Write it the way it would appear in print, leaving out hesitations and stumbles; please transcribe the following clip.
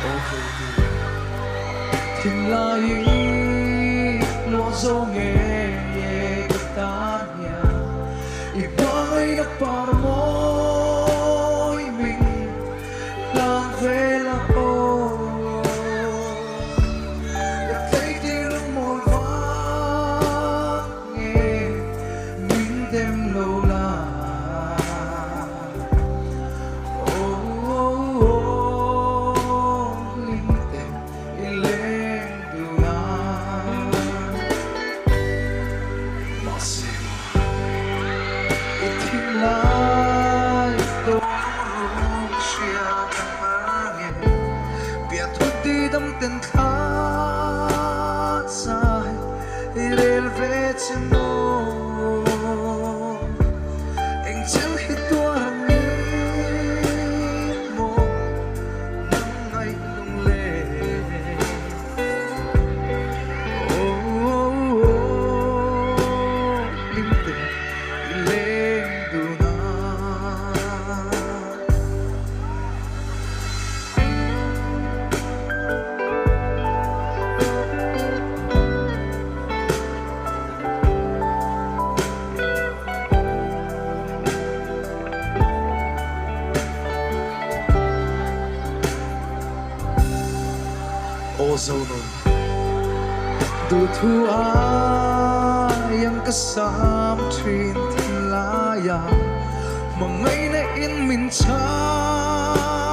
Aw hruaitu thinlai i luah zo ngei e ka tan hian i hmangaihna par mawi min hlan vel a aw. Ka theitir mawi vang nge min dem lo la. Engchen hi tuar ang ni maw nang ngaih lunglen Oh hlimte i leng dun a. Aw Zonun, duhthu aiang ka sam thin thinlai ah hmangaihna in min chhang.